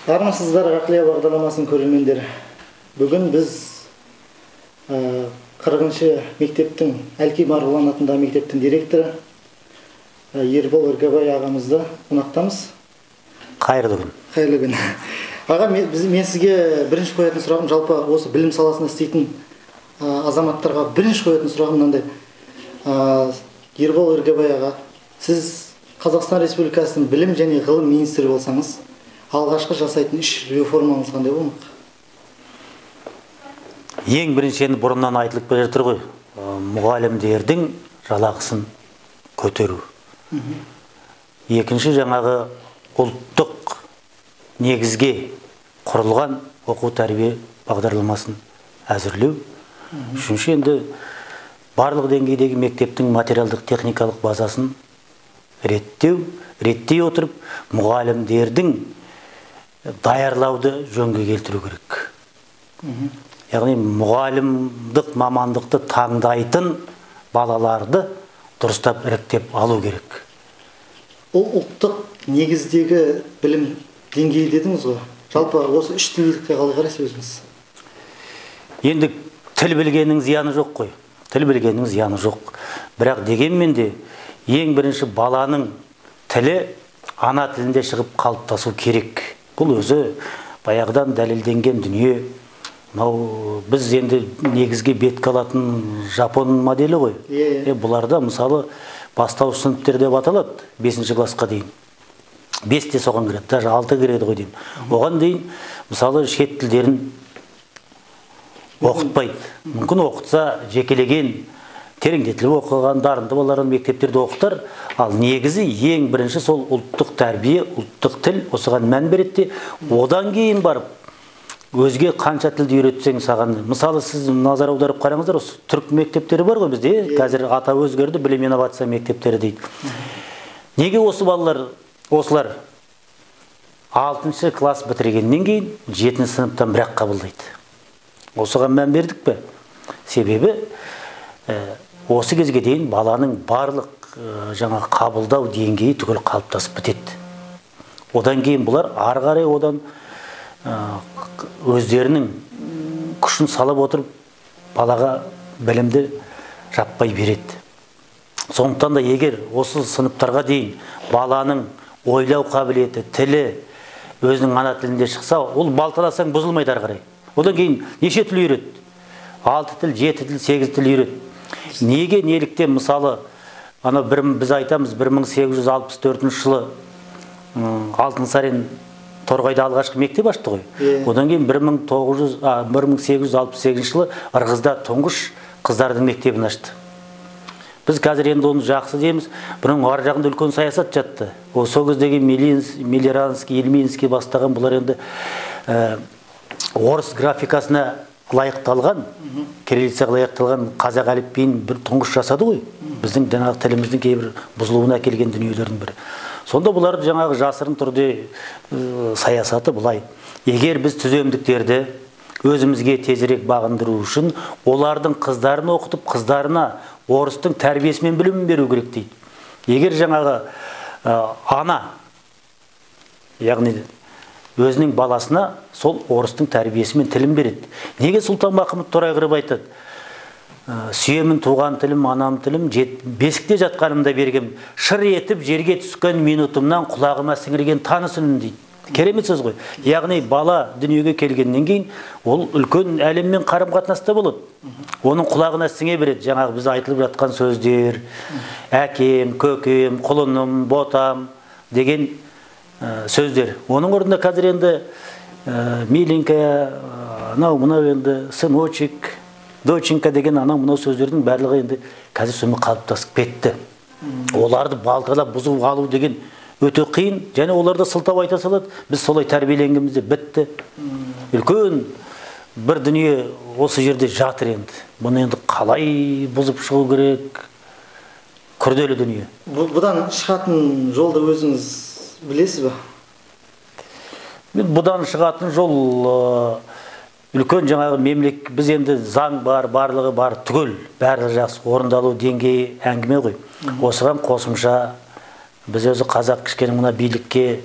Армысыздар, Ғақлия бағдарламасының көрермендері. Бүгін біз 40-шы мектептің, Әлкей Марғұлан атындағы мектептің директоры Ербол Іргебай ағамызды қонақтамыз. Қайырлы күн. Қайырлы күн. Аға, мен сізге бірінші қоятын сұрағым, жалпы осы білім саласында істейтін азаматтарға бірінші қоятын сұрағым мынандай. Ербол Іргебай аға, сіз Қазақстан Республикасының білім және ғылым министрі болсаңыз, алғашқы жасайтын үш реформаңыз қандай болмақ? Ең бірінші, енді бұрыннан айтылып келе жатыр ғой, мұғалімдердің жалақысын көтеру. Екінші, жаңағы ұлттық негізге құрылған оқу тәрбие бағдарламасын әзірлеу. Үшінші, енді барлық деңгейдегі мектептің материалдық техникалық базасын реттеу, реттей отырып мұғалімдердің даярлауды жөнге келтіру керек. Яғни мұғалімдік мамандықты таңдайтын балаларды дұрыстап іріктеп алу керек. Ол ұлттық негіздегі білім деңгейі дедіңіз ғой. Жалпы осы үш тілділікке қалай қарайсыз өзіңіз? Енді тіл білгеннің зияны жоқ қой. Тіл білгеннің зияны жоқ. Бірақ дегенмен де ең бірінші баланың тілі ана тілінде шығып қалыптасу керек. Бұл өзі баяғыдан дәлелденген дүние. Мынау біз енді негізге бетке алатын жапон моделі ғой. Бұларда мысалы бастауыш сыныптар деп аталады, 5 классқа дейін. 5 те соған кіреді, даже 6 кіреді ғой деймін. Оған дейін мысалы шет тілдерін оқытпайды. Мүмкін оқытса жекелеген, тереңдетіліп оқыған дарынды балаларын мектептерде оқытар. Ал негізі ең бірінші сол ұлттық тәрбие, ұлттық тіл, осыған мән береді де, одан кейін барып өзге қанша тілді үйретсең саған. Мысалы сіз назар аударып қараңыздар, осы түрік мектептері бар ғой бізде, қазір атауы өзгерді, білім инновация мектептері дейді. Неге осы балалар, осылар 6 класс бітіргеннен кейін 7 сыныптан бірақ қабылдайды? Осыған мән бердік пе? Себебі осы кезге дейін баланың барлық жаңа қабылдау деңгейі түгел қалыптасып бітеді. Одан кейін бұлар ары қарай одан өздерінің күшін салып отырып балаға білімді жаппай береді. Сондықтан да егер осы сыныптарға дейін баланың ойлау қабілеті, тілі өзінің ана тілінде шықса, ол балталасаң бұзылмайды ары қарай. Одан кейін неше тіл үйретті? 6 тіл, 7 тіл, 8 тіл үйретті. Неге, неліктен мысалы ана біз айтамыз 1864 жылы Алтынсарин Торғайда алғашқы мектеп ашты ғой. Одан кейін 1868 жылы Ырғызда тұңғыш қыздардың мектебін ашты. Біз қазір енді оны жақсы дейміз. Бұның ар жағында үлкен саясат жатты. Ол сол кездегі Милеранский, Ельминский бастаған бұлар енді орыс графикасына лайықталған, кириллицаға лайықталған қазақ әліпбиін бір тұңғыш жасады ғой. Біздің жаңағы тіліміздің кейбір бұзылуына әкелген дүниелердің бірі. Сонда бұлар жаңағы жасырын түрде саясаты былай. Егер біз түземдіктерді өзімізге тезірек бағындыру үшін олардың қыздарын оқытып, қыздарына орыстың тәрбиесі мен білімін беру керек дейді. Егер жаңағы ана, яғни өзінің баласына сол орыстың тәрбиесі мен тілін береді. Неге Сұлтан Махмұт Торайғыров айтады? Сүйемін туған тілім, анам тілім, бесікте жатқанымда бергем, шыр етіп жерге түскен минутымнан құлағыма сіңірген таныс үнім дейді. Керемет сөз ғой. Яғни бала дүниеге келгеннен кейін ол үлкен әлеммен қарым-қатынаста болады. Оның құлағына сіңе береді жаңағы біз айтылып жатқан сөздер, әкем, көкем, құлыным, ботам деген сөздер. Оның орнында қазір енді миленькая, анау мынау енді сыночек, доченька деген анау мынау сөздердің барлығы енді қазір сонымен қалыптасып кетті. Оларды балталап бұзып алу деген өте қиын, және оларды сылтау айта салады. Біз солай тәрбиеленгенімізде бітті. Үлкен бір дүние осы жерде жатыр енді. Бұны енді қалай бұзып шығу керек? Күрделі дүние. Бұдан шығатын жолды өзіңіз білесіз бе? Бұдан шығатын жол үлкен жаңағы мемлекет, біз енді заң бар, барлығы бар, түгел, барлығы жақсы, орындалу деңгейі әңгіме ғой. Осыған қосымша біз өзі қазақ кішкене мына билікке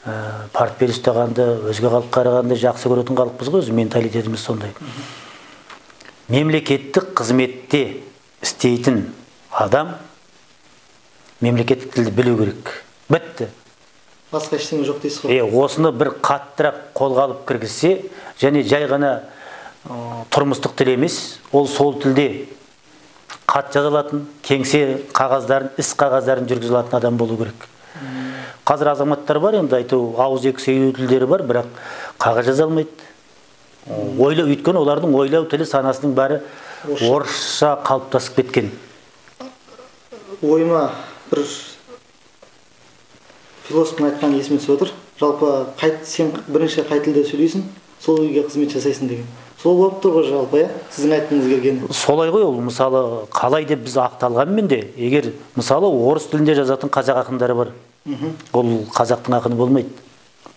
портфель ұстағанды, өзге халыққа қарағанда жақсы көретін халықпыз ғой, өзі менталитетіміз сондай. Мемлекеттік қызметте істейтін адам мемлекеттік тілді білу керек. Бітті. Басқа ештеңе жоқ дейсіз ғой. Осыны бір қаттырақ қолға алып кіргізсе, және жай ғана тұрмыстық тіл емес, ол сол тілде хат жаза алатын, кеңсе қағаздарын, іс қағаздарын жүргізе алатын адам болу керек. Қазір азаматтар бар, енді айту ауыз екі сөйлеу тілдері бар, бірақ қағаз жаза алмайды. Ойлау, өйткені олардың ойлау тілі, санасының бәрі орысша қалыптасып кеткен. Ойыма бір философтың айтқаны есіме түсіп отыр. Жалпы сен бірінші қай тілде сөйлейсің, сол үйге қызмет жасайсың деген. Сол болып тұр ғой жалпы, иә? Сіздің айтқыңыз келгені. Солай ғой ол, мысалы, қалай деп біз ақталғанмен де, егер мысалы орыс тілінде жазатын қазақ ақындары бар. Ол қазақтың ақыны болмайды.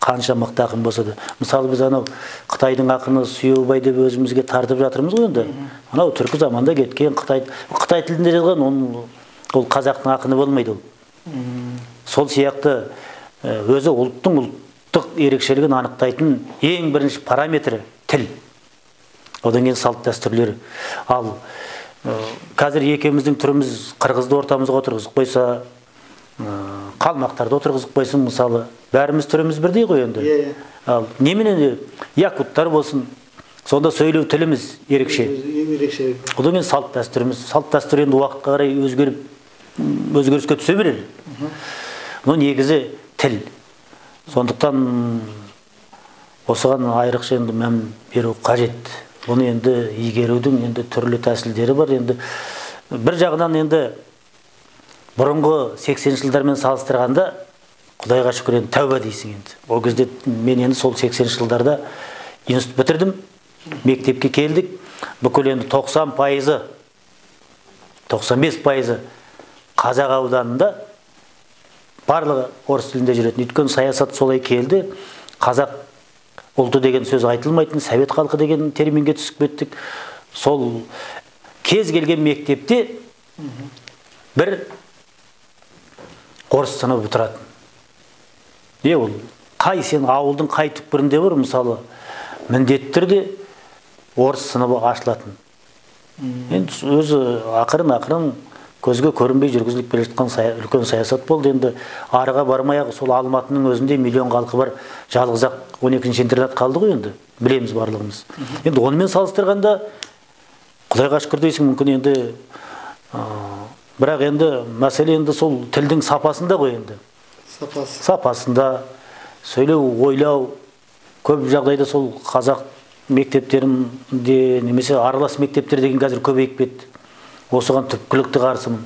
Қанша мықты ақын болса да. Мысалы, біз анау Қытайдың ақыны Сүйеубай деп өзімізге тартып жатырмыз ғой енді. Анау түркі заманда кеткен Қытай тілінде жазған, ол қазақтың ақыны болмайды ол. Сол сияқты өзі ұлттың ұлттық ерекшелігін анықтайтын ең бірінші параметрі тіл. Одан кейін салт дәстүрлері. Ал қазір екеуміздің түріміз қырғызды ортамызға отырғызып қойса, қалмақтарды отырғызып қойсын, мысалы, бәріміз түріміз бірдей ғой енді. Ал немене якуттар болсын, сонда сөйлеу тіліміз ерекше. Ерекше. Одан кейін салт дәстүріміз. Салт дәстүр енді уақытқа қарай өзгеріп, өзгеріске түсе берер. Но негізі тіл. Сондықтан осыған айрықша енді мән беру қажет. Бұны енді игерудің енді түрлі тәсілдері бар. Енді бір жағынан енді бұрынғы 80-ші жылдармен салыстырғанда Құдайға шүкір енді тәуба дейсің енді. Ол кезде мен енді сол 80-ші жылдарда институт бітірдім, мектепке келдік. Бүкіл енді 90%, 95% қазақ ауданында барлығы орыс тілінде жүретін. Өйткені саясат солай келді. Қазақ ұлты деген сөз айтылмайтын, совет халқы деген терминге түсіп кеттік. Сол кез келген мектепте бір орыс сыныбы тұратын. Ол қай сен ауылдың қай түкпірінде бар, мысалы, міндетті түрде орыс сыныбы ашылатын. Енді өзі ақырын-ақырын көзге көрінбей жүргізіліп келе жатқан үлкен саясат болды. Енді арыға бармай-ақ сол Алматының өзінде миллион халқы бар жалғыз-ақ 12-ші интернат қалды ғой енді, білеміз барлығымыз. Енді онымен салыстырғанда Құдайға шүкір дейсің, мүмкін енді, бірақ енді мәселе енді сол тілдің сапасында ғой енді. Сапасы. Сапасында, сөйлеу, ойлау, көп жағдайда сол қазақ мектептерінде немесе аралас мектептер деген қазір көбейіп кетті. Осыған түпкілікті қарсымын.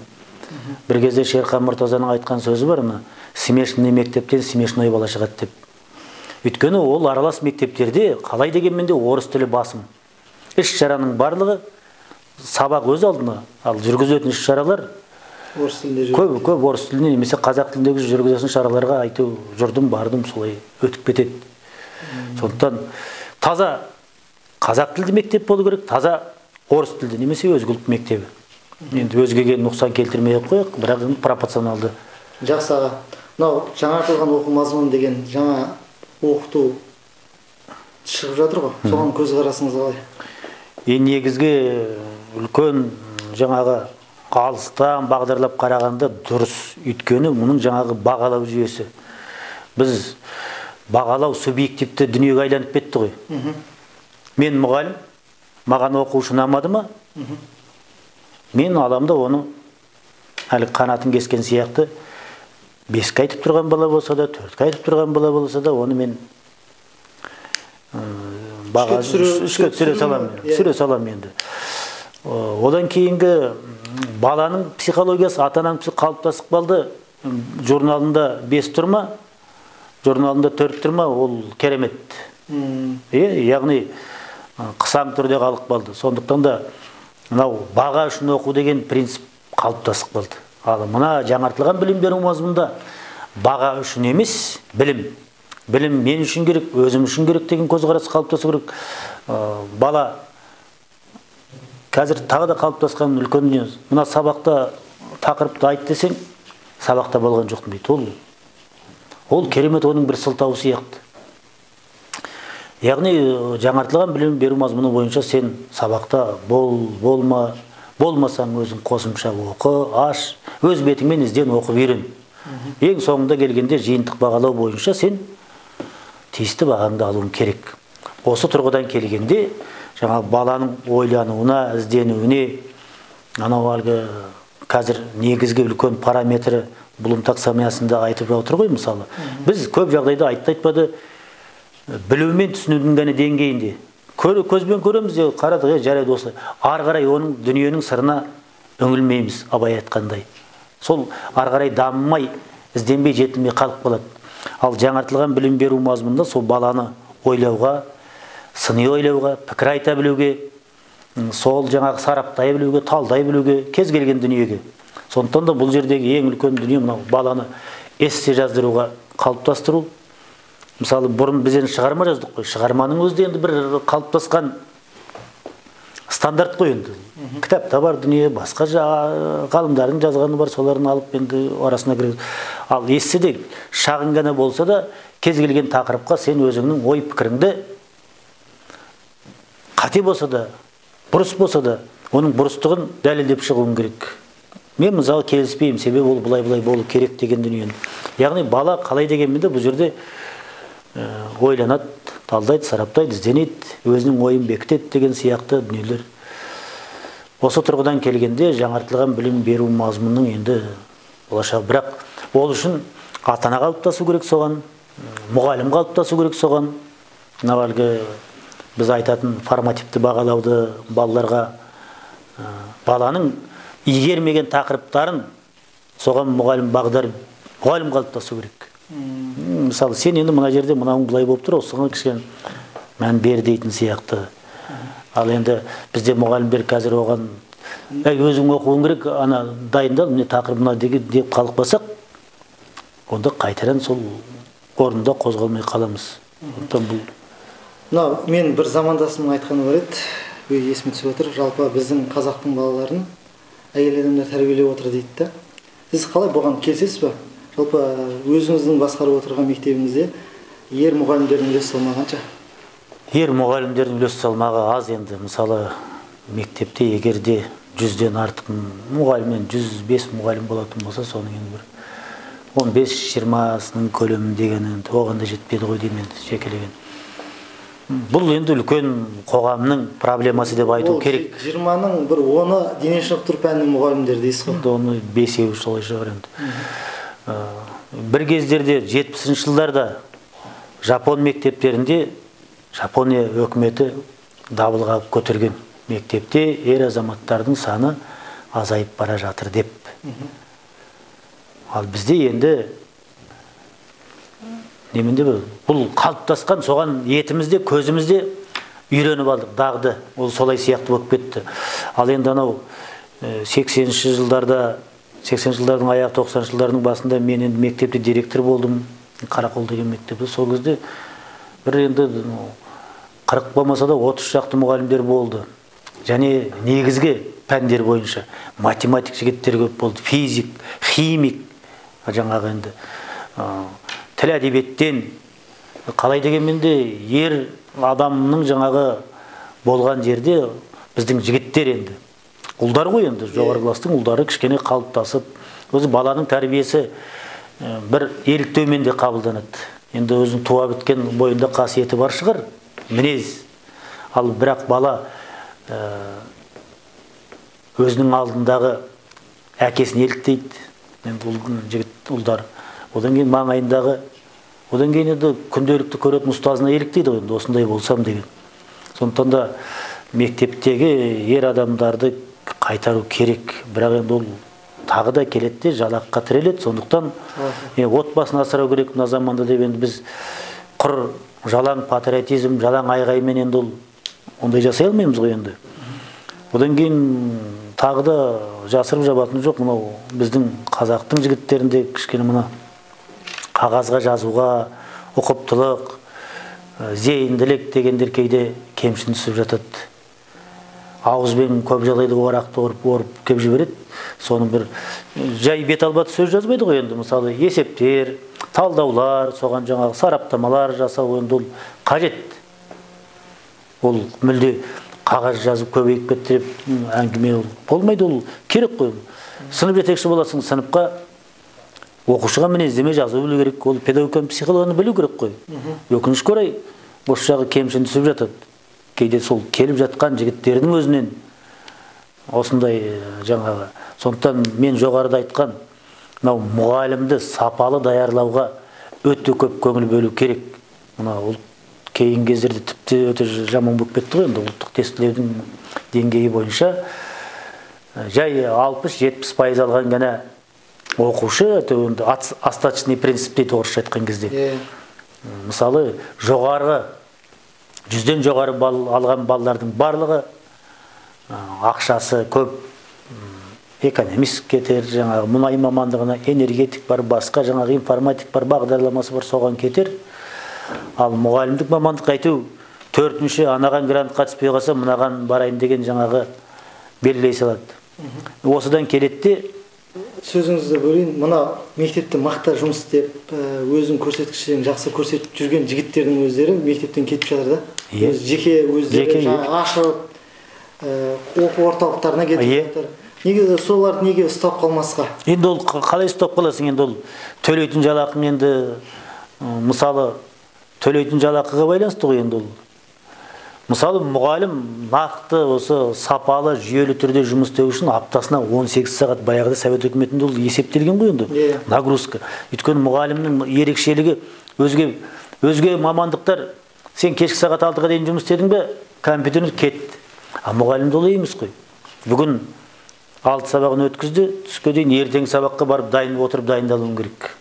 Бір кезде Шерхан Мұртазаның айтқан сөзі бар, мына смешанный мектептен смешной бала шығады деп. Өйткені ол аралас мектептерде қалай дегенмен де орыс тілі басым. Іс-шараның барлығы сабақ өз алдына, ал жүргізілетін іс-шаралар орыс тілінде көп, көп орыс тілінде немесе қазақ тіліндегі жүргізілетін шараларға айту жүрдім, бардым, солай өтіп кетеді. Сондықтан таза қазақ тілді мектеп болу керек, таза орыс тілді немесе өзге ұлт мектебі. Енді өзгеге нұқсан келтірмей ақ қояйық, бірақ енді пропорционалды. Жақсы аға. Мынау жаңартылған оқу мазмұны деген жаңа оқыту шығып жатыр ғой. Соған көзқарасыңыз қалай? Ең негізгі үлкен жаңағы алыстан бағдарлап қарағанда дұрыс. Өйткені мұның жаңағы бағалау жүйесі. Біз бағалау субъективті дүниеге айланып кетті ғой. Мен мұғалім, маған оқушы ұнамады ма? Мен аламда оны әлі қанатын кескен сияқты 5-ке айтып тұрған бала болса да, 4-ке айтып тұрған бала болса да, оны мен баға үшке түсіре саламын, түсіре саламын енді. Одан кейінгі баланың психологиясы, ата-ананың қалыптасып қалды. Журналында 5 тұр ма, журналында 4 тұр ма, ол керемет. Яғни қысаң түрде қалып қалды. Сондықтан да мынау баға үшін оқу деген принцип қалыптасып қалды. Ал мына жаңартылған білім беру мазмұнында баға үшін емес, білім. Білім мен үшін керек, өзім үшін керек деген көзқарас қалыптасу керек. Бала қазір тағы да қалыптасқан үлкен дүние. Мына сабақта тақырыпты айт десең, сабақта болған жоқпын дейді. Ол керемет, оның бір сылтауы сияқты. Яғни жаңартылған білім беру мазмұны бойынша сен сабақта болма, болмасаң өзің қосымша оқы, аш, өз бетіңмен ізден оқып үйрен. Ең соңында келгенде жиынтық бағалау бойынша сен тиісті бағаңды алуың керек. Осы тұрғыдан келгенде жаңа баланың ойлануына, ізденуіне, анау әлгі қазір негізгі үлкен параметрі Блум таксономиясында айтып отыр ғой мысалы. Біз көп жағдайда айтты-айтпады білу мен түсінудің ғана деңгейінде. Көзбен көреміз, қарадық, жарайды осы. Ары қарай оның дүниенің сырына үңілмейміз, Абай айтқандай. Сол ары қарай дамымай, ізденбей, жетілмей қалып қалады. Ал жаңартылған білім беру мазмұнында сол баланы ойлауға, сыни ойлауға, пікір айта білуге, сол жаңағы сараптай білуге, талдай білуге, кез келген дүниеге. Сондықтан да бұл жердегі ең үлкен дүние мынау баланы эссе жаздыруға қалыптастыру. Мысалы, бұрын біз енді шығарма жаздық қой. Шығарманың өзі де енді бір қалыптасқан стандарт қой енді. Кітапта бар дүние, басқа ғалымдардың жазғаны бар, соларын алып енді арасына кіргізіп. Ал эсседе шағын ғана болса да, кез келген тақырыпқа сен өзіңнің ой пікіріңді қате болса да, бұрыс болса да, оның бұрыстығын дәлелдеп шығуың керек. Мен мысалы келіспеймін, себебі ол былай-былай болу керек деген дүниені. Яғни бала қалай дегенмен де бұл жерде ойланады, талдайды, сараптайды, ізденеді, өзінің ойын бекітеді деген сияқты дүниелер. Осы тұрғыдан келгенде жаңартылған білім беру мазмұнының енді болашағы. Бірақ ол үшін ата-ана қалыптасу керек соған, мұғалім қалыптасу керек соған. Мынау әлгі біз айтатын формативті бағалауды балаларға, баланың игермеген тақырыптарын соған мұғалім бағдар, мұғалім қалыптасу керек. Мысалы, сен енді мына жерде мынауың былай болып тұр, осыған кішкене мән бер дейтін сияқты. Ал енді бізде мұғалімдер қазір оған өзің оқуың керек, ана дайындал, міне тақырып мына деп қалып қалсақ, онда қайтадан сол орнында қозғалмай қаламыз. Сондықтан бұл мынау мен бір замандасымның айтқаны бар еді, есіме түсіп отыр. Жалпы біздің қазақтың балаларын әйел адамдар тәрбиелеп отыр дейді да. Сіз қалай бұған келісесіз бе? Жалпы өзіңіздің басқарып отырған мектебіңізде ер мұғалімдердің үлес салмағы қанша? Ер мұғалімдердің үлес салмағы аз енді. Мысалы, мектепте егер де 100-ден артық мұғалімнен 105 мұғалім болатын болса, соның енді бір 15-20-сының көлемі деген енді оған да жетпеді ғой деймін енді жекелеген. Бұл енді үлкен қоғамның проблемасы деп айту керек. 20-ның бір 10-ы дене шынықтыру пәнінің мұғалімдері дейсіз ғой. Енді оны 5-еуі солай шығар енді. Бір кездерде 70-ші жылдарда жапон мектептерінде Жапония өкіметі дабыл қағып көтерген, мектепте ер азаматтардың саны азайып бара жатыр деп. Ал бізде енді неменде бұл қалыптасқан, соған етімізде, көзімізде үйреніп алдық, дағды, ол солай сияқты болып кетті. Ал енді анау 80-ші жылдарда, 80-ші жылдардың аяғы, 90-шы жылдардың басында мен енді мектепте директор болдым, Қарақол деген мектепте. Сол кезде бір енді 40 болмаса да 30 шақты мұғалімдер болды. Және негізгі пәндер бойынша математик жігіттер көп болды, физик, химик, жаңағы енді тіл әдебиеттен қалай дегенмен де ер адамның жаңағы болған жерде біздің жігіттер енді ұлдар ғой енді, жоғарғы кластың ұлдары кішкене қалыптасып, өзі баланың тәрбиесі бір еліктеумен де қабылданады. Енді өзінің туа біткен бойында қасиеті бар шығар, мінез. Ал бірақ бала өзінің алдындағы әкесін еліктейді, енді жігіт ұлдар. Одан кейін маңайындағы, одан кейін енді күнделікті көретін ұстазына еліктейді ғой, енді осындай болсам деген. Сондықтан да мектептегі ер адамдарды қайтару керек. Бірақ енді ол тағы да келеді де жалаққа тіреледі. Сондықтан отбасын асырау керек мына заманда деп енді біз құр жалаң патриотизм, жалаң айғаймен енді ол ондай жасай алмаймыз ғой енді. Одан кейін тағы да жасырып жабатын жоқ, мынау біздің қазақтың жігіттерінде кішкене мына қағазға жазуға ұқыптылық, зейінділік дегендер кейде кемшін түсіп жатады. Ауызбен көп жағдайда орақты орып кеп жібереді. Соның бір жай бет албаты сөз жазбайды ғой енді. Мысалы, есептер, Талдаулар, соған жаңағы сараптамалар жасау енді ол қажет. Ол мүлде қағаз жазып көбейіп кетті деп әңгіме ол болмайды, ол керек қой. Сынып жетекші боласың, сыныпқа оқушыға мінездеме жазу білу керек, ол педагогика психологияны білу керек қой. Өкінішке орай, осы жағы кемшін түсіп жатады. Кейде сол келіп жатқан жігіттердің өзінен осындай жаңағы. Сондықтан мен жоғарыда айтқан, мынау мұғалімді сапалы даярлауға өте көп көңіл бөлу керек. Мына ол кейінгі кездерде тіпті өте жаман болып кетті ғой енді, ұлттық тестілеудің деңгейі бойынша жай 60-70% алған ғана оқушы, енді остаточный принцип дейді орысша айтқан кезде. Мысалы, жоғарғы 100-ден жоғары балл алған балалардың барлығы ақшасы көп экономист кетер, жаңағы мұнай мамандығына, энергетик бар, басқа жаңағы информатик бар, бағдарламасы бар, соған кетер. Ал мұғалімдік мамандық әйтеу төртінші анаған грантқа түспей қалса, мынаған барайын деген жаңағы белгілей салады. Осыдан келеді де. Сөзіңізді бөлейін, мына мектепте мақта жұмыс істеп, өзінің көрсеткіштерін жақсы көрсетіп жүрген жігіттердің өздері мектептен кетіп жатыр да. Жеке өздері ашып, оқу орталықтарына кетіп жатыр. Негізі соларды неге ұстап қалмасқа? Енді ол қалай ұстап қаласың? Енді ол төлейтін жалақың енді, мысалы, төлейтін жалақыға байланысты ғой енді ол. Мысалы, мұғалім нақты осы сапалы, жүйелі түрде жұмыс істеу үшін аптасына 18 сағат, баяғыда Совет үкіметінде ол есептелген ғой енді. Нагрузка. Өйткені мұғалімнің ерекшелігі өзге мамандықтар, сен кешкі сағат 6-ға дейін жұмыс істедің бе, компьютерің кетті. А мұғалімде олай емес қой. Бүгін 6 сабағын өткізді, түске дейін ертеңгі сабаққа барып дайын отырып дайындалуың керек.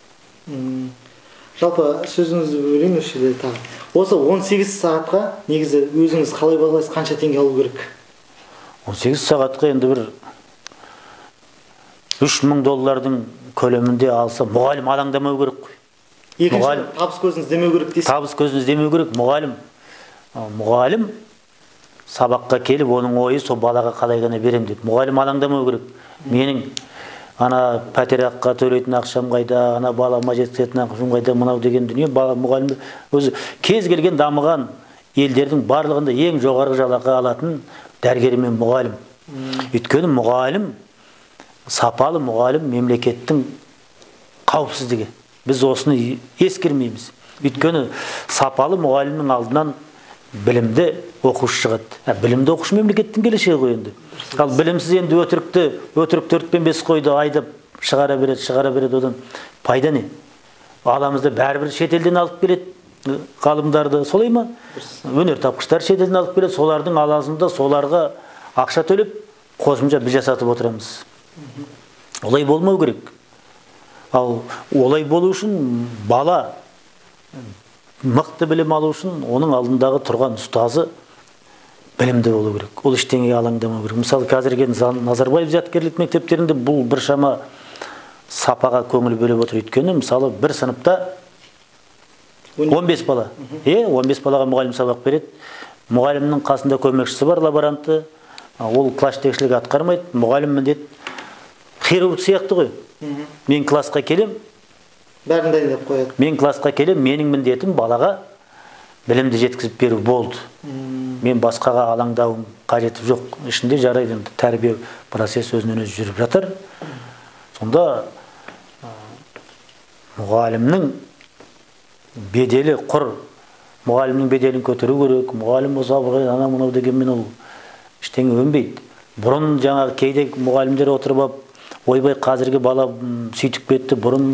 Жалпы сөзіңізді бөлейін осы жерде тағы. Осы 18 сағатқа негізі өзіңіз қалай бағалайсыз, қанша теңге алу керек? 18 сағатқа енді бір 3000 доллардың көлемінде алса, мұғалім алаңдамау керек қой. Екінші, табыс көзін іздемеу керек дейсіз. Табыс көзін іздемеу керек. Мұғалім сабаққа келіп, оның ойы сол балаға қалай ғана берем деп. Мұғалім алаңдамау керек. Менің ана пәтер аққа төлейтін ақшам қайда, ана балама жеткізетін ақшам қайда, мынау деген дүние. Мұғалім өзі кез келген дамыған елдердің барлығында ең жоғарғы жалақы алатын дәрігер мен мұғалім. Өйткені мұғалім, сапалы мұғалім мемлекеттің қауіпсіздігі. Біз осыны ескермейміз. Өйткені сапалы мұғалімнің алдынан білімді оқушы шығады. Білімді оқушы мемлекеттің келешегі ғой енді. Ал білімсіз енді өтірік 4 пен 5 қойды айдап шығара береді, шығара береді, одан пайда не? Аламызда бәрібір шетелден алып келеді ғалымдарды, солай ма? Өнертапқыштар шетелден алып келеді, солардың аласында соларға ақша төлеп қосымша біз жасатып отырамыз. Олай болмау керек. Ал олай болу үшін бала мықты білім алу үшін оның алдындағы тұрған ұстазы білімді болу керек. Ол ештеңеге алаңдамау керек. Мысалы, қазіргі Назарбаев зияткерлік мектептерінде бұл біршама сапаға көңіл бөліп отыр. Өйткені, мысалы, бір сыныпта 15 бала. 15 балаға мұғалім сабақ береді. Мұғалімнің қасында көмекшісі бар, лаборанты. Ол класс жетекшілік атқармайды. Мұғалім міндет хирург сияқты ғой. Мен классқа келем, бәрін дайындап қояды. Мен классқа келем, менің міндетім балаға білімді жеткізіп беру болды. Мен басқаға алаңдауым қажеті жоқ. Ішінде жарайды енді тәрбие процесі өзінен өзі жүріп жатыр. Сонда мұғалімнің беделі құр, мұғалімнің беделін көтеру керек, мұғалім болса абырой, ана мынау дегенмен ол ештеңе өнбейді. Бұрын жаңағы кейде мұғалімдер отырып алып, ойбай қазіргі бала сөйтіп кетті, бұрын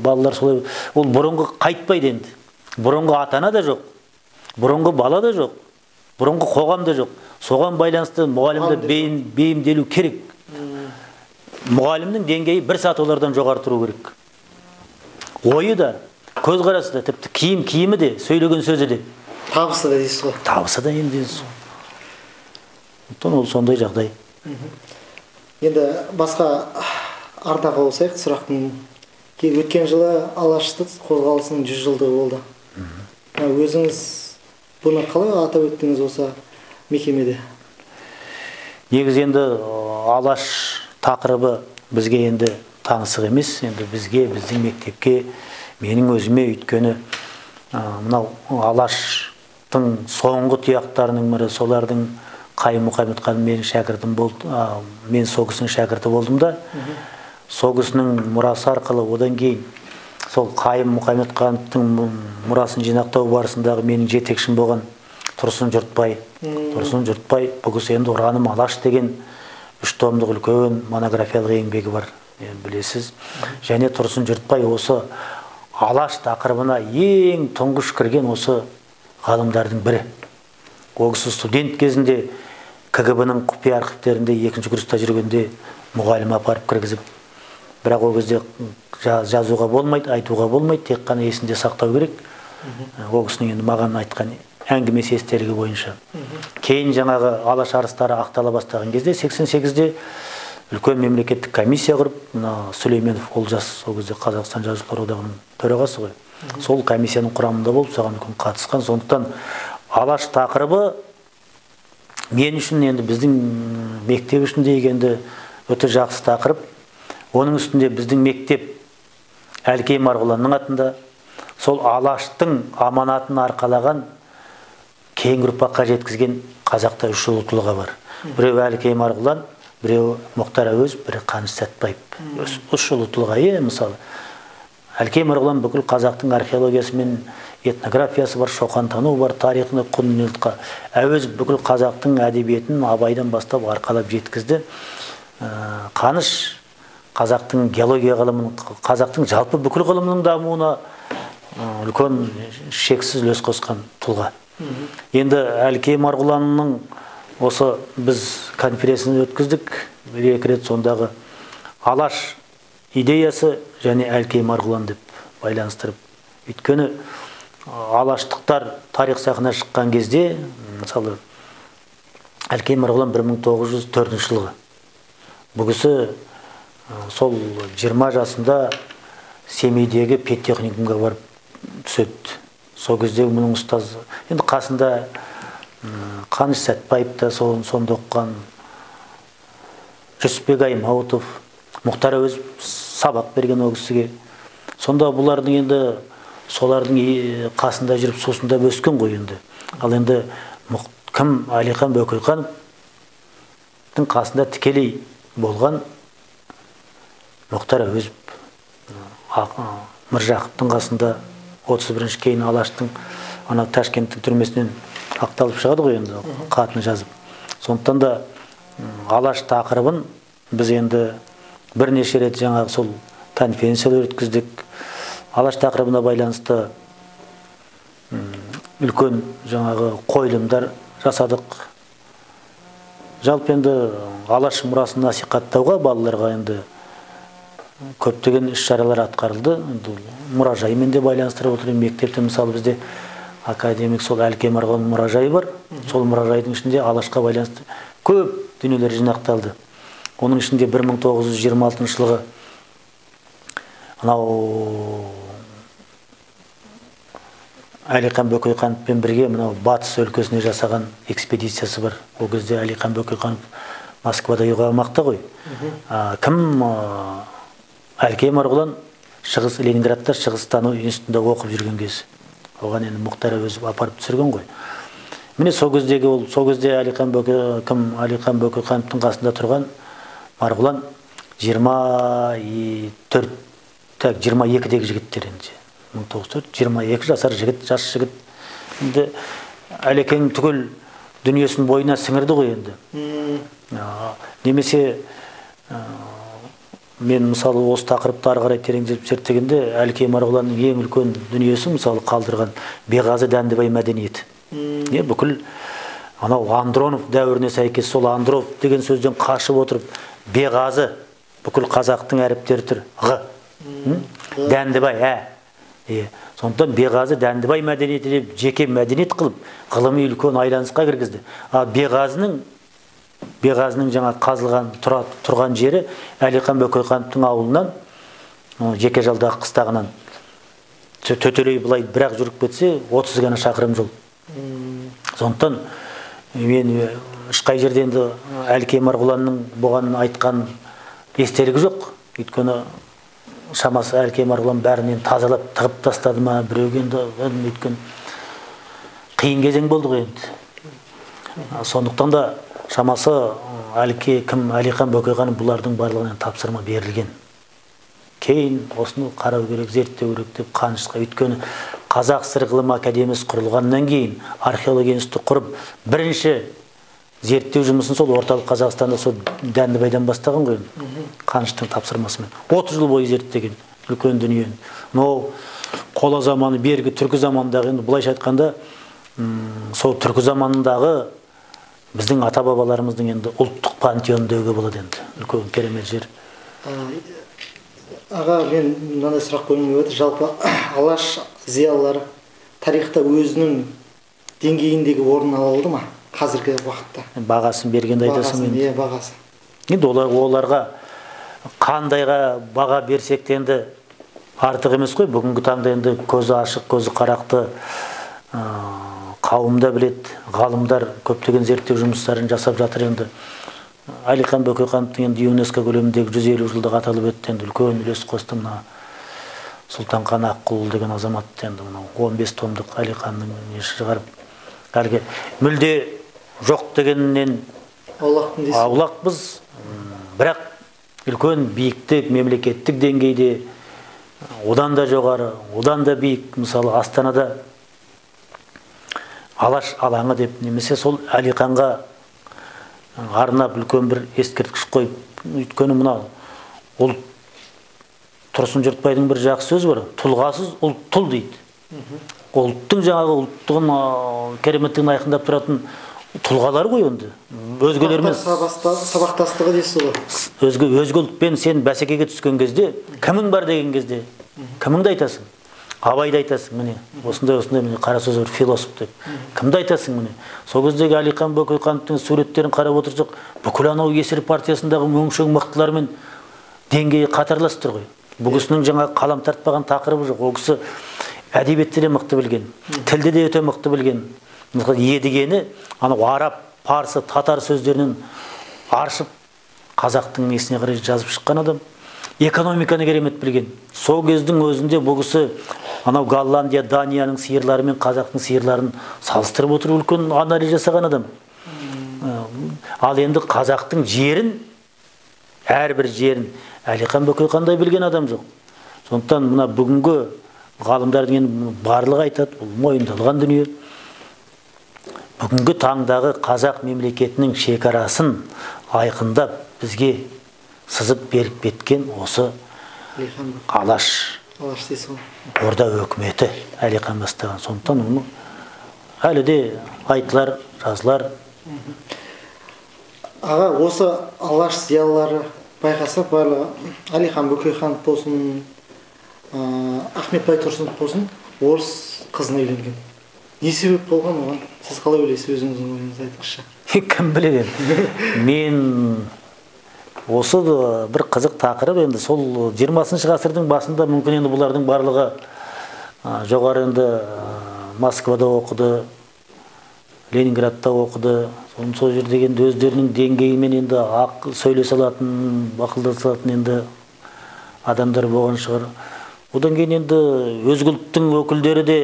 балалар солай, ол бұрынғы қайтпайды енді. Бұрынғы ата-ана да жоқ, бұрынғы бала да жоқ, бұрынғы қоғам да жоқ. Соған байланысты мұғалімді бейімделу керек. Мұғалімнің деңгейі бір саты олардан жоғары тұру керек. Ойы да, көзқарасы да, тіпті киімі де, сөйлеген сөзі де. Табысы да дейсіз ғой. Табысы да енді. Сондықтан ол сондай жағдай. Енді басқа арнаға ауысайық сұрақтың. Өткен жылы Алаштық қозғалысының 100 жылдығы болды. Өзіңіз бұны қалай атап өттіңіз осы мекемеде? Негізі енді Алаш тақырыбы бізге енді таңсық емес. Енді бізге, біздің мектепке, Менің өзіме, өйткені мынау Алаштың соңғы тұяқтарының бірі, солардың Қайым Мұхамедхан менің шәкіртім болды, мен сол кісінің шәкірті болдым да. Сол кісінің мұрасы арқылы, одан кейін сол Қайым Мұхамедхановтың мұрасын жинақтау барысындағы менің жетекшім болған Тұрсын Жұртбай. Тұрсын Жұртбай, бұл кісі енді «Ұраным Алаш» деген 3 томдық үлкен монографиялық еңбегі бар, білесіз. Және Тұрсын Жұртбай осы Алаш тақырыбына ең тұңғыш кірген осы ғалымдардың бірі. Ол кісі студент кезінде КГБ-ның құпия архивтерінде 2-ші курста жүргенде мұғалім апарып кіргізіп, бірақ ол кезде жазуға болмайды, айтуға болмайды, тек қана есінде сақтау керек. Ол кісінің енді маған айтқан әңгімесі, естелігі бойынша. Кейін жаңағы Алаш арыстары ақтала бастаған кезде 88-де үлкен мемлекеттік комиссия құрып, мына Сүлейменов Олжас, сол кезде Қазақстан Жазушылар одағының төрағасы ғой. Сол комиссияның құрамында болып, соған үлкен қатысқан. Сондықтан Алаш тақырыбы мен үшін, енді біздің мектеп үшін дегенді өте жақсы тақырып. Оның үстінде біздің мектеп Әлкей Марғұланның атында, сол Алаштың аманатын арқалаған, кейінгі ұрпаққа жеткізген қазақта 3 ұлы тұлға бар. Біреуі Әлкей Марғұлан, біреуі Мұхтар Әуезов, бірі Қаныш Сәтбаев. 3 ұлы тұлға, мысалы. Әлкей Марғұлан бүкіл қазақтың археологиясы мен этнографиясы бар, шоқантану бар, тарихына құнды. Әуезов бүкіл қазақтың әдебиетін Абайдан бастап арқалап жеткізді. Қаныш қазақтың геология ғылымын, қазақтың жалпы бүкіл ғылымының дамуына үлкен шексіз үлес қосқан тұлға. Енді Әлкей Марғұланның осы біз конференцияны өткіздік 2 рет, сондағы Алаш идеясы және Әлкей Марғұлан деп байланыстырып. Өйткені алаштықтар тарих сахнасына шыққан кезде, мысалы, Әлкей Марғұлан 1904 жылғы. Бұл кісі сол 20 жасында Семейдегі педтехникумға барып түседі. Сол кезде мұның ұстазы, енді қасында Қаныш Сәтбаев та сонда оқыған, Жүсіпбек Аймауытов, Мұхтар Әуезов сабақ берген ол кісіге. Сонда бұлардың енді солардың қасында жүріп сусындап өскен ғой енді. Ал енді кім Әлихан Бөкейхановтың қасында тікелей болған Мұхтар Әуезов, Міржақыптың қасында 31-ші кейін Алаштың ана Ташкенттің түрмесінен ақталып шығады ғой енді, хатын жазып. Сондықтан да Алаш тақырыбын біз енді бірнеше рет жаңағы сол конференциялар өткіздік. Алаш тақырыбына байланысты үлкен жаңағы қойылымдар жасадық. Жалпы енді Алаш мұрасын насихаттауға балаларға енді көптеген іс-шаралар атқарылды. Енді мұражаймен де байланыстырып отыр. Мектепте мысалы бізде академик сол Әлкей Марғұланның мұражайы бар. Сол мұражайдың ішінде Алашқа байланысты көп дүниелер жинақталды. Оның ішінде 1926 жылғы анау Әлихан Бөкейхановпен бірге мынау Батыс өлкесіне жасаған экспедициясы бар. Ол кезде Әлихан Бөкейханов Москвада үйқамақта ғой. Кім Әлкей Марғұлан Шығыс Ленинградта Шығыстану институтында оқып жүрген кез. Оған енді Мұхтар Әуезов апарып түсірген ғой. Міне сол кездегі ол, сол кезде Әлихан Бөкейхановтың қасында тұрған Марғұлан 24, так 22-дегі жігіттер енді. 1904, 22 жасар жігіт, жас жігіт. Енді Әлекең түгел дүниесін бойына сіңірді ғой енді. Немесе мен мысалы осы тақырыпты ары қарай тереңдеп зерттегенде Әлкей Марғұланның ең үлкен дүниесі мысалы қалдырған Беғазы Дәндібай мәдениеті. Не бүкіл анау Андронов дәуіріне сәйкес сол Андронов деген сөзден қашып отырып Беғазы бүкіл қазақтың әріптері тұр. Ғ. Дәндібай, ә. Сондықтан Беғазы Дәндібай мәдениеті деп жеке мәдениет қылып ғылыми үлкен айланысқа кіргізді. Ал Беғазының жаңа қазылған тұрған жері Әлихан Бөкейхановтың ауылынан, жеке жалдағы қыстағынан төтелей былай бірақ жүріп кетсе 30 ғана шақырым жол. Сондықтан мен ешқай жерде енді Әлкей Марғұланның бұған айтқан естелігі жоқ. Өйткені шамасы Әлкей Марғұлан бәрінен тазалап тығып тастады ма, біреуге енді өйткен қиын кезең болды ғой енді. Сондықтан да шамасы Әлкей кім Әлихан Бөкейханов бұлардың барлығынан тапсырма берілген. Кейін осыны қарау керек, зерттеу керек деп Қанышқа, өйткені Қазақ ССР ғылым академиясы құрылғаннан кейін археология институты құрып, бірінші зерттеу жұмысын сол орталық Қазақстанда сол Дәндібайдан бастаған ғой, Қаныштың тапсырмасымен. 30 жыл бойы зерттеген үлкен дүниені. Мынау қола заманы, бергі түркі заманындағы, енді былайша айтқанда, сол түркі заманындағы біздің ата-бабаларымыздың енді ұлттық пантеоны деуге болады енді. Үлкен керемет жер. Аға, мен мынандай сұрақ қойғым келіп отыр. Жалпы Алаш зиялылары тарихта өзінің деңгейіндегі орнын ала алды ма қазіргі уақытта? Бағасын бергенде айтасың енді. Иә, бағасы. Енді оларға қандайға баға берсек те енді артық емес қой. Бүгінгі таңда енді көзі ашық, көзі қарақты қауым да біледі, ғалымдар көптеген зерттеу жұмыстарын жасап жатыр енді. Әлихан Бөкейхановтың енді ЮНЕСКО көлеміндегі 150 жылдық аталып өтті, енді үлкен үлес қосты мына Сұлтанхан Аққұл деген азамат енді мынау 15 томдық Әлиханның несі шығарып, әлгі мүлде жоқ дегеннен аулақпыз, бірақ үлкен биіктік, мемлекеттік деңгейде одан да жоғары, одан да биік, мысалы Астанада Алаш алаңы деп, немесе сол Әлиханға арнап үлкен бір ескерткіш қойып, өйткені мынау ұлт, Тұрсын Жұртбайдың бір жақсы сөзі бар, тұлғасыз ұлт тұл дейді. Ұлттың жаңағы ұлттығын кереметтігін айқындап тұратын тұлғалар ғой енді. Өзгелермен сабақтастығы дейсіз ғой. Өзге ұлтпен сен бәсекеге түскен кезде, кімің бар деген кезде, кіміңді айтасың? Абайды айтасың, міне, осындай міне қара сөз бар философ деп. Кімді айтасың міне? Сол кездегі Әлихан Бөкейхановтың суреттерін қарап отырсақ, бүкіл анау Есір партиясындағы өңшең мықтылармен деңгейі қатарлас тұр ғой. Бұл кісінің жаңа қалам тартпаған тақырыбы жоқ. Ол кісі әдебиетті де мықты білген, тілді де өте мықты білген. Мысалы, Едігені анау араб, парсы, татар сөздерінен аршып қазақтың несіне қарай жазып шыққан адам. Экономиканы керемет білген. Сол кездің өзінде бұл кісі анау Голландия, Данияның сиырлары мен қазақтың сиырларын салыстырып отырып үлкен анализ жасаған адам. Ал енді қазақтың жерін, әрбір жерін Әлихан Бөкейхандай білген адам жоқ. Сондықтан мына бүгінгі ғалымдардың енді барлығы айтады, бұл мойындалған дүние. Бүгінгі таңдағы қазақ мемлекетінің шекарасын айқындап бізге сызып беріп кеткен осы Алаш Орда өкіметі Әлихан бастаған. Сондықтан оны әлі де айтылар, жазылар. Аға, осы Алаш зиялылары байқасақ, барлығы Әлихан Бөкейханов болсын, Ахмет Байтұрсынов болсын, орыс қызына үйленген. Не себеп болған оған? Сіз қалай ойлайсыз, өзіңіздің ойыңызды айтыңызшы. Кім біледі енді? Мен осы бір қызық тақырып енді сол 20-шы ғасырдың басында мүмкін енді бұлардың барлығы жоғары енді Москвада оқыды, Ленинградта оқыды. Сол жерде енді өздерінің деңгейімен енді сөйлесе алатын, ақылдаса алатын енді адамдар болған шығар. Одан кейін енді өзге ұлттың өкілдері де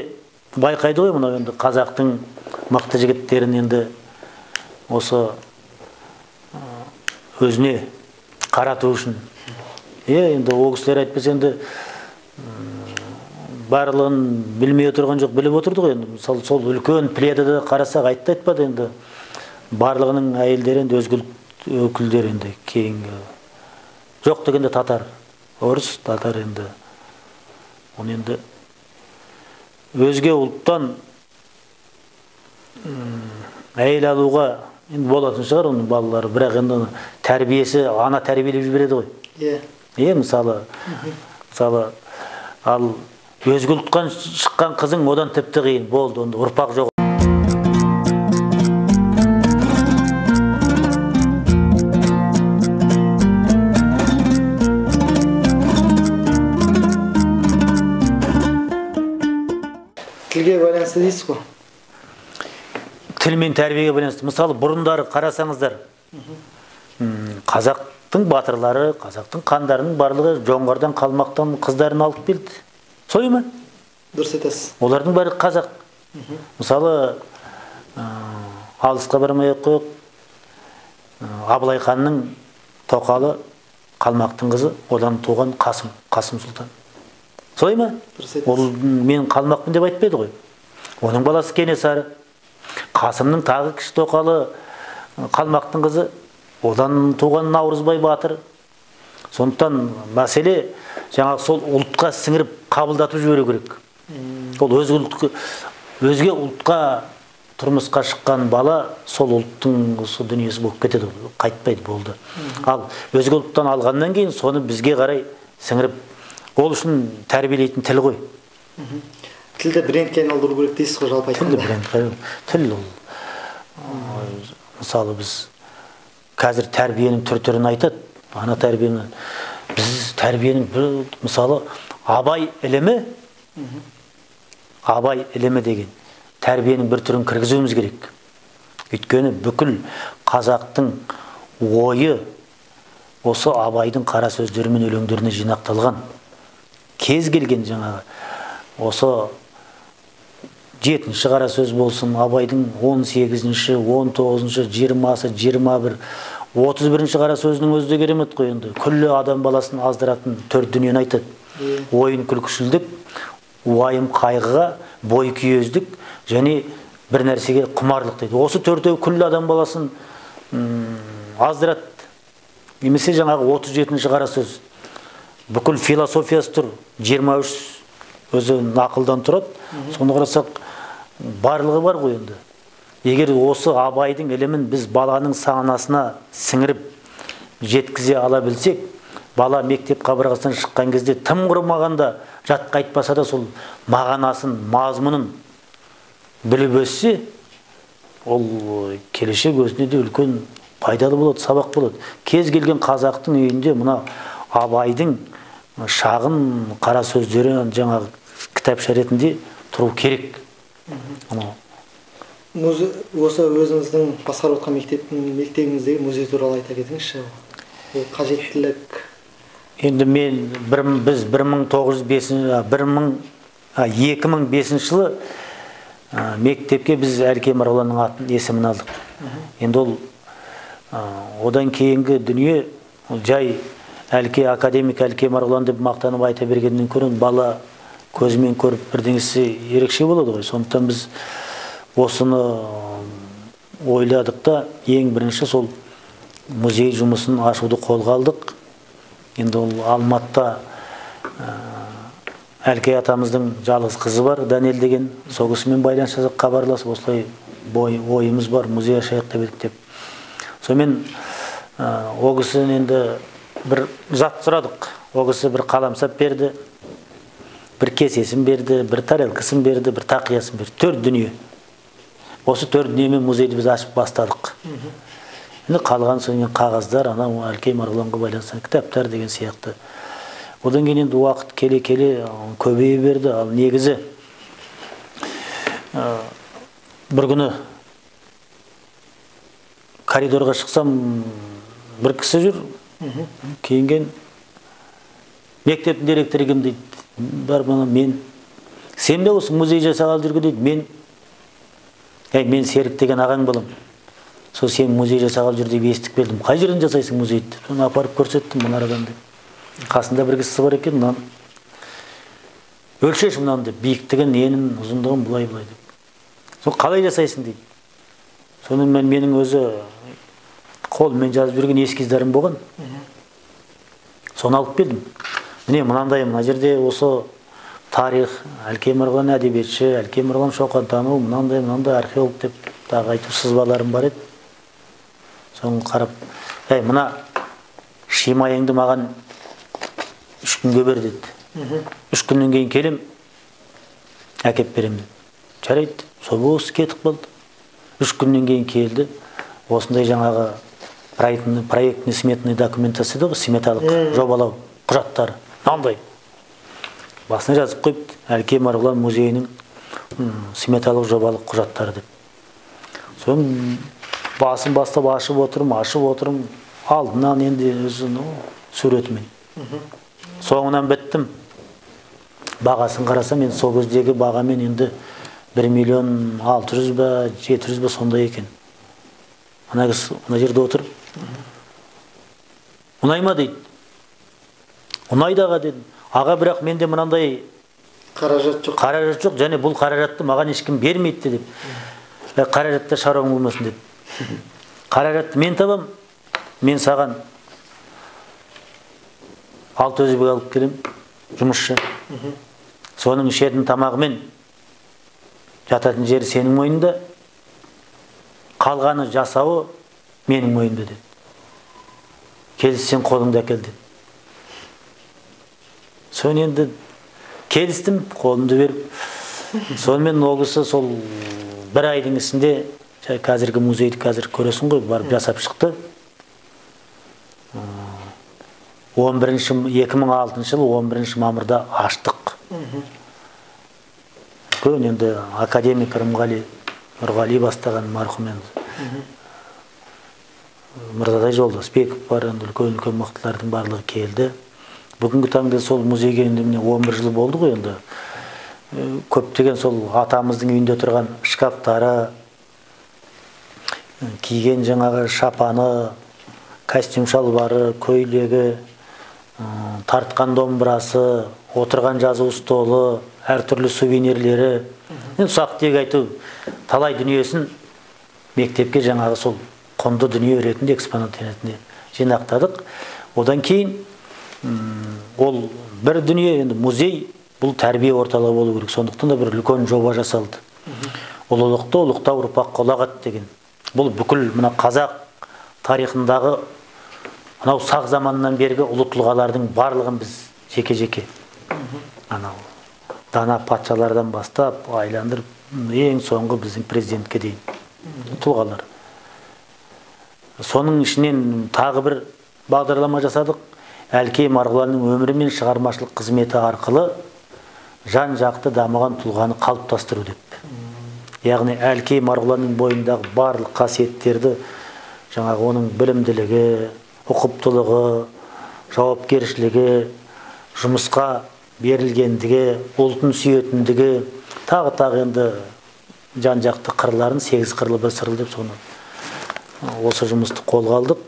байқайды ғой, мынау енді қазақтың мықты жігіттерін енді осы өзіне қарату үшін. Енді ол кісілер айтпаса енді барлығын білмей отырған жоқ, біліп отырды ғой енді. Мысалы, сол үлкен плеядада қарасақ, айтты айтпады енді. Барлығының әйелдері енді өзге ұлт өкілдері енді кейінгі. Жоқ дегенде татар, орыс татар енді. Оны енді өзге ұлттан әйел алуға енді болатын шығар оның балалары, бірақ енді тәрбиесі ана тәрбиелеп жібереді ғой. Иә. Мысалы, ал өзге ұлттан шыққан қызың одан тіпті қиын болды, онда ұрпақ жоқ. Тілге байланысты дейсіз ғой? Тіл мен тәрбиеге байланысты. Мысалы, бұрындары қарасаңыздар, қазақ Қазақтың батырлары, қазақтың хандарының барлығы жоңғардан, қалмақтан қыздарын алып келді. Солай ма? Дұрыс айтасыз. Олардың бәрі қазақ. Мысалы, алысқа бармай ақ қояйық, Абылай ханның тоқалы қалмақтың қызы, одан туған Қасым, Қасым сұлтан. Солай ма? Ол мен қалмақпын деп айтпайды ғой. Оның баласы Кенесары. Қасымның тағы кіші тоқалы қалмақтың қызы, одан туған Наурызбай батыр. Сондықтан мәселе жаңағы сол ұлтқа сіңіріп қабылдатып жіберу керек. Ол өзге ұлтқа тұрмысқа шыққан бала сол ұлттың осы дүниесі болып кетеді, қайтпайды, болды. Ал өзге ұлттан алғаннан кейін соны бізге қарай сіңіріп, ол үшін тәрбиелейтін тіл ғой. Тілді брендке айналдыру керек дейсіз ғой жалпы айтқанда. Тілді брендке, тіл ол. Мысалы, біз қазір тәрбиенің түр-түрін айтады, ана тәрбиені. Біз тәрбиенің бір, мысалы, Абай ілімі, Абай ілімі деген тәрбиенің бір түрін кіргізуіміз керек. Өйткені бүкіл қазақтың ойы осы Абайдың қара сөздері мен өлеңдеріне жинақталған. Кез келген жаңағы осы 7-ші қара сөз болсын, Абайдың 18-ші, 19-шы, 20-сы, 21, 31-ші қара сөзінің өзі де керемет қой енді. Күллі адам баласын аздыратын төрт дүниені айтады. Ойын күлкішілдік, уайым қайғыға, бой күйездік және бір нәрсеге құмарлық дейді. Осы төртеуі күллі адам баласын аздырады. Немесе жаңағы 37-ші қара сөз. Бүкіл философиясы тұр, 23 өзі нақылдан тұрады. Соны қарасақ, барлығы бар ғой енді. Егер осы Абайдың ілімін біз баланың санасына сіңіріп жеткізе ала білсек, бала мектеп қабырғасынан шыққан кезде тым құрмағанда жатқа айтпаса да сол мағынасын, мазмұнын біліп өссе, ол келешек өзіне де үлкен пайдалы болады, сабақ болады. Кез келген қазақтың үйінде мына Абайдың шағын қара сөздері жаңағы кітапша ретінде тұру керек. Осы өзіңіздің басқарып отқан мектебіңіздегі музей туралы айта кетіңізші. Ол қажеттілік. Енді мен біз 2005 жылы мектепке біз Әлкей Марғұланның атын, есімін алдық. Енді ол одан кейінгі дүние ол жай Әлкей академик Әлкей Марғұлан деп мақтанып айта бергеннен көрін бала көзімен көріп бірдеңесі ерекше болады ғой. Сондықтан біз осыны ойладық та ең бірінші сол музей жұмысын ашуды қолға алдық. Енді ол Алматыда Әлкей атамыздың жалғыз қызы бар, Данел деген, сол кісімен байланыс жасап хабарласып, осылай ойымыз бар, музей ашайық деп едік деп. Сонымен ол кісіден енді бір зат сұрадық. Ол кісі бір қаламсап берді, бір кесесін берді, бір тарелкасын берді, бір тақиясын берді. Төрт дүние. Осы төрт дүниемен музейді біз ашып бастадық. Енді қалған содан қағаздар, анау Әлкей Марғұланға байланысты кітаптар деген сияқты. Одан кейін енді уақыт келе-келе көбейе берді. Ал негізі бір күні коридорға шықсам бір кісі жүр, киінген, мектептің директоры кім дейді. Бар мына мен. Сен бе осы музей жасағалы жүрген дейді. Мен. Әй, мен Серік деген ағаң балам. Сол сен музей жасағалы жүр деп естіп келдім. Қай жерден жасайсың музейді? Соны апарып көрсеттім мына арадан деп. Қасында бір кісі бар екен, мынаны өлшеші мынаны деп, биіктігін, енін, ұзындығын былай-былай деп. Сол қалай жасайсың дейді. Сонымен менің өзі қолыммен жазып жүрген эскиздарым болған. Соны алып келдім. Міне мынандай мына жерде осы тарих, Әлкей Марғұлан әдебиетші, Әлкей Марғұлан шоқантану, мынандай мынандай археолог деп тағы айтып сызбаларым бар еді. Соны қарап, әй, мына шимайыңды маған 3 күнге бер деді. 3 күннен кейін келем, әкеп берем деді. Жарайды, сол осы кетіп қалды. 3 күннен кейін келді. Осындай жаңағы проектный сметный документация дейді ғой, сметалық жобалау құжаттары. Мынандай. Басына жазып қойыпты, Әлкей Марғұлан музейінің сметалық жобалық құжаттары деп. Соны басын бастап ашып отырмын, ашып отырмын. Алдынан енді өзінің суретімен. Соңынан біттім. Бағасын қарасам, енді сол кездегі бағамен енді 1 миллион 600 ба, 700 ба сондай екен. Ана кісі мына жерде отыр. Ұнай ма дейді. Ұнайды аға дедім. Аға, бірақ менде мынандай қаражат жоқ. Қаражат жоқ, және бұл қаражатты маған ешкім бермейді деп. Қаражатта шаруаң болмасын деп. Қаражатты мен табам, мен саған 6 өзбек алып келем, жұмысшы. Соның ішетін тамағымен жататын жері сенің мойныңда, қалғаны жасауы менің мойнымда деді. Келіссең қолыңды әкел деді. Соны енді келістім, қолымды беріп. Сонымен ол кісі сол бір айдың ішінде қазіргі музейді қазір көресің ғой, барып жасап шықты. 2006 жылы 11 мамырда аштық. Үлкен енді академик Рымғали Нұрғали бастаған марқұм енді. Мырзатай Жолдасбеков бар, енді үлкен-үлкен мықтылардың барлығы келді. Бүгінгі таңда сол музейге енді міне 11 жыл болды ғой енді. Көптеген сол атамыздың үйінде тұрған шкафтары, киген жаңағы шапаны, костюм шалбары, көйлегі, тартқан домбырасы, отырған жазу столы, әртүрлі сувенирлері, енді ұсақ-түйек айту талай дүниесін мектепке жаңағы сол құнды дүние ретінде, экспонат ретінде жинақтадық. Одан кейін ол бір дүние, енді музей бұл тәрбие орталығы болу керек. Сондықтан да бір үлкен жоба жасалды. Ұлылықты ұлықтау ұрпаққа ұлағат деген. Бұл бүкіл мына қазақ тарихындағы анау сақ заманынан бергі ұлы тұлғалардың барлығын біз жеке-жеке анау дана патшалардан бастап айландырып ең соңғы біздің президентке дейін тұлғалар. Соның ішінен тағы бір бағдарлама жасадық. Әлкей Марғұланның өмірі мен шығармашылық қызметі арқылы жан-жақты дамыған тұлғаны қалыптастыру деп. Яғни Әлкей Марғұланның бойындағы барлық қасиеттерді, жаңағы оның білімділігі, ұқыптылығы, жауапкершілігі, жұмысқа берілгендігі, ұлтын сүйетіндігі, тағы-тағы енді жан-жақты қырларын, 8 қырлы бір сырлы деп соны осы жұмысты қолға алдық.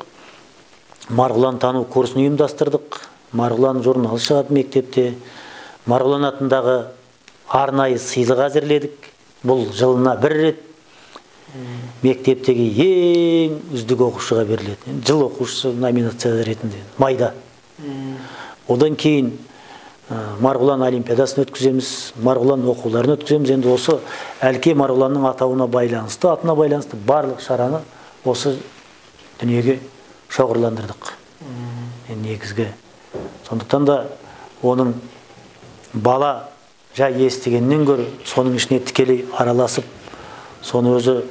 Марғұлан тану курсын ұйымдастырдық. Марғұлан журналы шығады мектепте. Марғұлан атындағы арнайы сыйлық әзірледік. Бұл жылына бір рет мектептегі ең үздік оқушыға беріледі. Жыл оқушысы номинация ретінде майда. Одан кейін Марғұлан олимпиадасын өткіземіз, Марғұлан оқуларын өткіземіз. Енді осы Әлкей Марғұланның атауына байланысты, атына байланысты барлық шараны осы дүниеге шоғырландырдық. Негізгі. Сондықтан да оның бала жай естігеннен гөрі соның ішіне тікелей араласып, соны өзі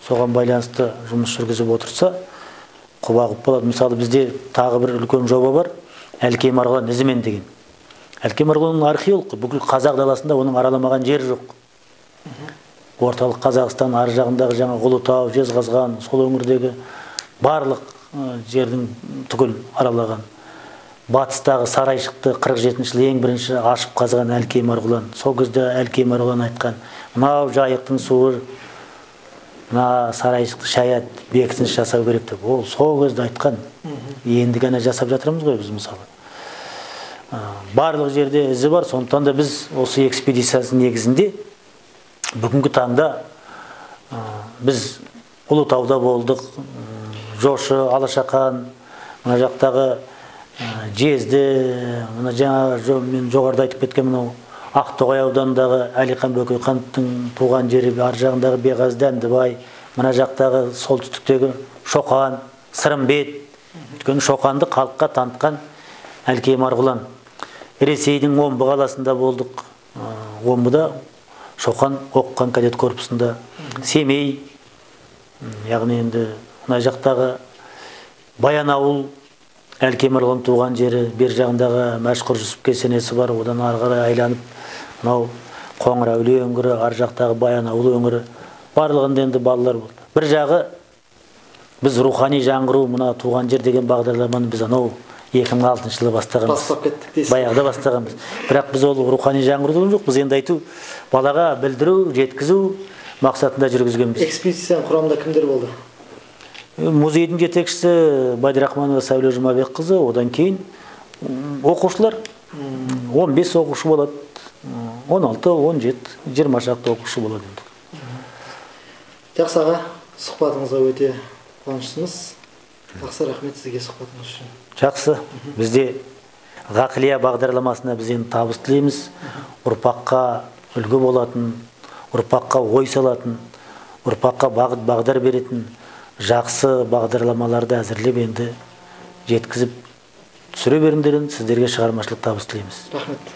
соған байланысты жұмыс жүргізіп отырса, құба-құп болады. Мысалы, бізде тағы бір үлкен жоба бар, Әлкей Марғұлан ізімен деген. Әлкей Марғұлан археолог, бүкіл қазақ даласында оның араламаған жері жоқ. Орталық Қазақстан ар жағындағы жаңа Ұлытау, Жезқазған, сол өңірдегі барлық жердің түгел аралаған. Батыстағы Сарайшықты 47 жылы ең бірінші ашып қазған Әлкей Марғұлан. Сол кезде Әлкей Марғұлан айтқан, мынау Жайықтың суы, мына Сарайшықты шаят бекініс жасау керек деп. Ол сол кезде айтқан. Енді ғана жасап жатырмыз ғой біз мысалы. Барлық жерде ізі бар, сондықтан да біз осы экспедициясының негізінде бүгінгі таңда біз Ұлытауда болдық, Жошы, Алашақан, мына жақтағы Жезді, мына жаңа мен жоғарыда айтып кеткен мынау Ақтоғай ауданындағы Әлихан Бөкейхановтың туған жері, ар жағындағы Беғазы Дәндібай, мына жақтағы солтүстіктегі Шоқан, Сырымбет. Өйткені Шоқанды халыққа танытқан Әлкей Марғұлан. Ресейдің Омбы қаласында болдық. Омбыда Шоқан оқыған кадет корпусында. Семей, яғни енді мына жақтағы Баянауыл, Әлкей Марғұлан туған жері, бер жағындағы Мәшһүр Жүсіп кесенесі бар, одан ары қарай айланып мынау Қоңыр әулие өңірі, ар жақтағы Баянауыл өңірі, барлығында енді балалар болды. Бір жағы Біз рухани жаңғыру, мына туған жер деген бағдарламаны біз анау 2006 жылы бастағанбыз. Бастап кеттік дейсіз. Баяғыда бастағанбыз. Бірақ біз ол рухани жаңғыру деген жоқ, біз енді айту, балаға білдіру, жеткізу мақсатында жүргізгенбіз. Экспедицияның құрамында кімдер болды? Музейдің жетекшісі Бадирахманова Сәуле Жұмабекқызы, одан кейін оқушылар, 15 оқушы болады, 16, 17, 20 шақты оқушы болады енді. Жақсы аға, сұхбатыңызға өте қуаныштымыз. Жақсы, рахмет сізге сұхбатыңыз үшін. Жақсы. Бізде Ғақлия бағдарламасына біз енді табыс тілейміз. Ұрпаққа үлгі болатын, ұрпаққа ой салатын, ұрпаққа бағыт бағдар беретін жақсы бағдарламаларды әзірлеп енді жеткізіп түсіре беріңдер, сіздерге шығармашылық табыс тілейміз. Рахмет.